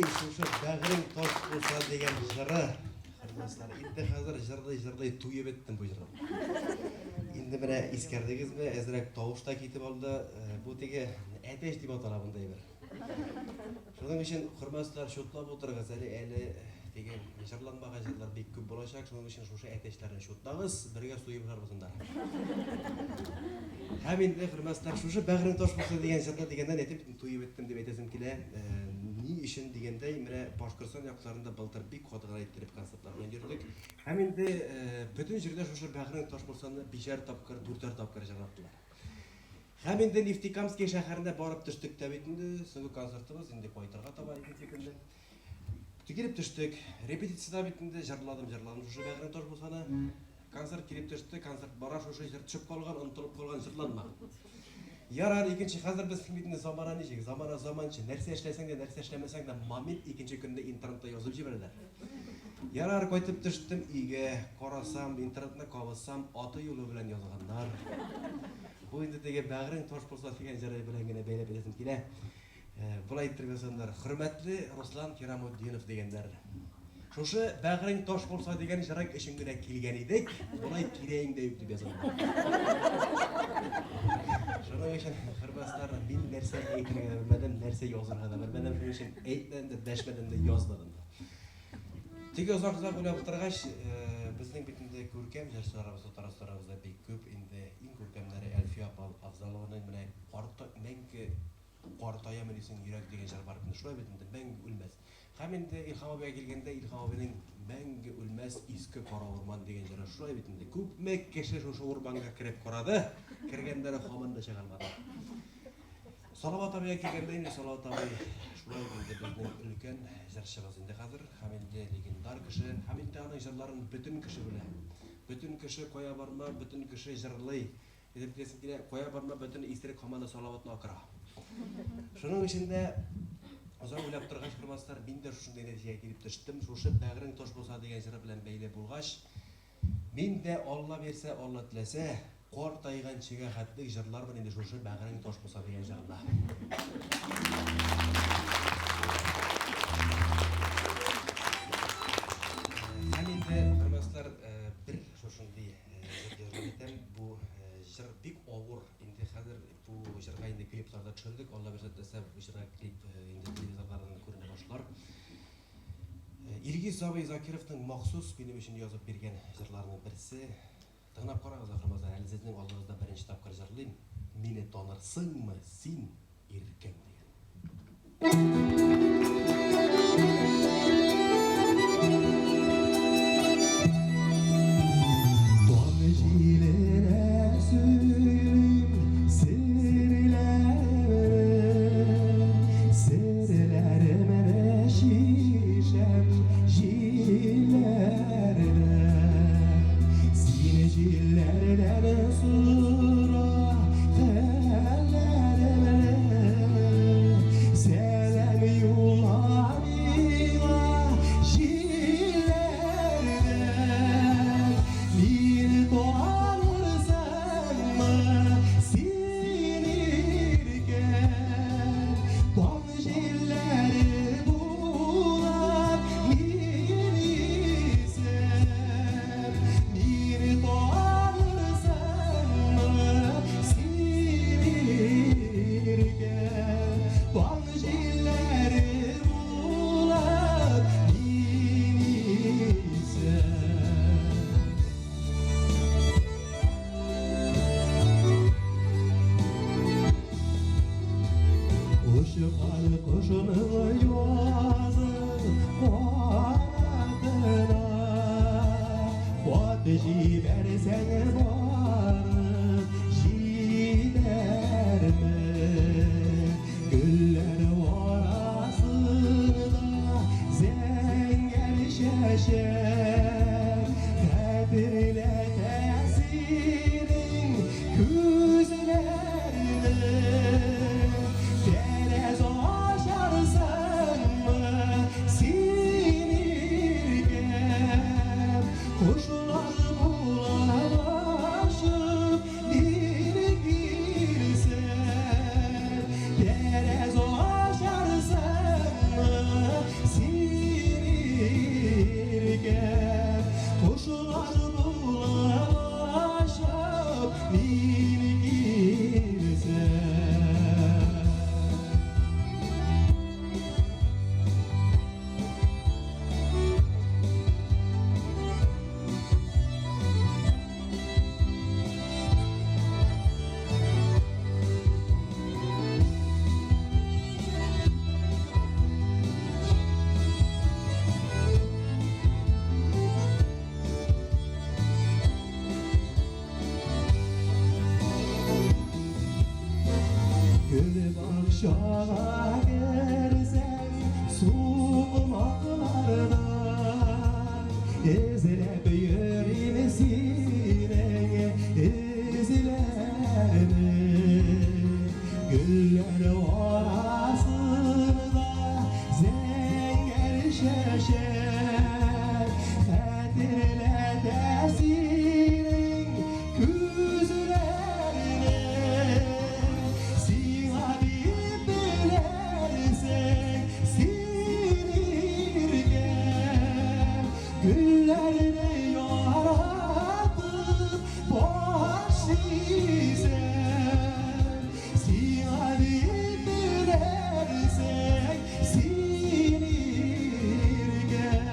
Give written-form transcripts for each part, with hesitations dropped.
Әй, шушы бәгырең таш булса дигән җыры. Хөрмәтләр, инде хәзер җырлый-җырлый туеп беттем бу җырдан. Инде менә искәрдегезме, әзрәк тавыш та китеп алды. Бу теге әтәч дип атала монда әйбер. Шуның өчен, хөрмәтләр, чутлап утырыгыз әле, әле теге җырланмаган җырлар бик күп булачак. Шуның өчен шушы әтәчләрне чутлагыз, бергә суеп ашарбыз анда. Һәм инде, хөрмәтләр, шушы Бәгърең таш булса дигән җырны дигәннән әйтеп туеп беттем дип әйтәсем килә. Ни өчен дигәндәй, менә Башкортстан якларында былтыр бик каты гына иттереп концертлар белән йөрдек. Һәм инде бөтен җирдә шушы Бәгърең таш булсаны бишәр тапкыр, дүртәр тапкыр җырлаттылар. Һәм инде Нефтекамский шәһәренә барып төштек тә бит инде, соңгы концертыбыз, инде кайтырга таба икенче көнне. Килеп төштек. Репетициядә бит инде җырладым, җырладым шушы Бәгърең таш булсаны. Концерт килеп төште, концерт бара, шушы җыр төшеп калган, онытылып калган, җырланмаган. Ярар, икенче, хәзер без бит инде замана ничек, замана заманча, нәрсә эшләсәң дә, нәрсә эшләмәсәң дә, момент икенче көнне интернетта язып җибәрәләр. Ярар, кайтып төштем өйгә, карасам, интернетны кабызсам, аты-юлы белән язганнар. Бу инде теге Бәгърең таш булса дигән җыры белән генә бәйләп әйтәсем килә. Болай иттереп язганнар, Хөрмәтле Руслан Кирамутдинов дигәннәр. Шушы Бәгърең таш булса дигән җырың өчен генә килгән идек, болай кирәгең дә юк дип язганнар. Шуның өчен, хөрмәтләр, мин нәрсә әйтергә дә белмәдем, нәрсә язырга да белмәдем, шуның өчен әйтмәдем дә, дәшмәдем дә, язмадым да. Тик озак-озак уйлап утыргач, безнең бит инде күркәм җырчыларыбыз Татарстаныбызда бик күп, инде иң күркәмнәре Әлфия апа Авзалованың менә карт мәңге картаямыни соң йөрәк дигән җыры бар бит, шулай бит инде, мәңге үлмәс. Һәм инде Илһам абыйга килгәндә, Илһам абыйның Мәңге үлмәс иске кара урман дигән җыры шулай бит инде. Күпме кеше шушы урманга кереп карады, кергәннәре һаман да чыга алмады. Салават абыйга килгәндә инде, Салават абый шулай ук инде безнең өлкән җырчыбыз инде хәзер, һәм инде легендар кеше, һәм инде аның җырларын бөтен кеше белә. Бөтен кеше кая барма, бөтен кеше җырлый. Әйтеп киләсем килә, кая барма, бөтен исерек һаман да Салаватны акыра. Шуның өчен дә озак уйлап торгач, хөрмәтләр, мин дә шушындый нәтиҗәгә килеп төштем. Шушы Бәгърең таш булса дигән җыры белән бәйле булгач, Мин дә, Алла бирсә, Алла теләсә, картайганчыга хәтлек җырлармын инде шушы Бәгырең таш булса дигән җырны. Һәм инде, хөрмәтләр, бер шушындый җыр җырлап әйтәм. Бу җыр бик авыр. Инде хәзер бу җырга инде клиплар да төшердек. Алла бирсә, теләсә, бу җырга клип инде телевизорлардан күренә башлар. Илгиз абый Закировның махсус минем өчен язып биргән җырларының берсе. Тыңлап карагыз, Ахырмаза, әле сезнең алдыгызда беренче тапкыр җырлыйм. Мине танырсыңмы син, иркәм дигән. Таң җиленә сөйлим серләремне, Серләремне чишәм җилләрдә. Син җилләрдән сора хәлләремне. Сәлам юлла миңа җилләрдән. Мине танырсыңмы син иркәм? Таң җилләре булып мин исәп. Мине танырсыңмы син иркәм? Таң җилләре булып мин исәп. Очкан кошның язын канатына Хат җибәрсәң барып җитәрмен. Гөлләр арасында зәңгәр чәчәк Хәтерләтә синең күзләрне. Тәрәз ачарсыңмы син иркәм? Кошлар булып ашып мин килсәм, Тәрәз ачарсыңмы Бакчага керсәң, сукмаклардан эзләп йөрим синең эзләрне. Гөлләр арасында зәңгәр чәчәк хәтерләтә синең күзләрне. Сиңа дип беләрсең, син иркәм. Гөлләрне яратып баш изәм. Сиңа дип беләрсең, син иркәм.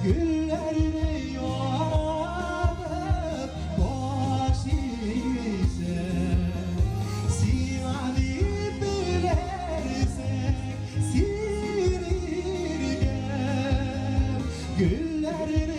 Гөлләрне яратып баш изәм. Сиңа дип беләрсең, син иркәм. Гөлләрне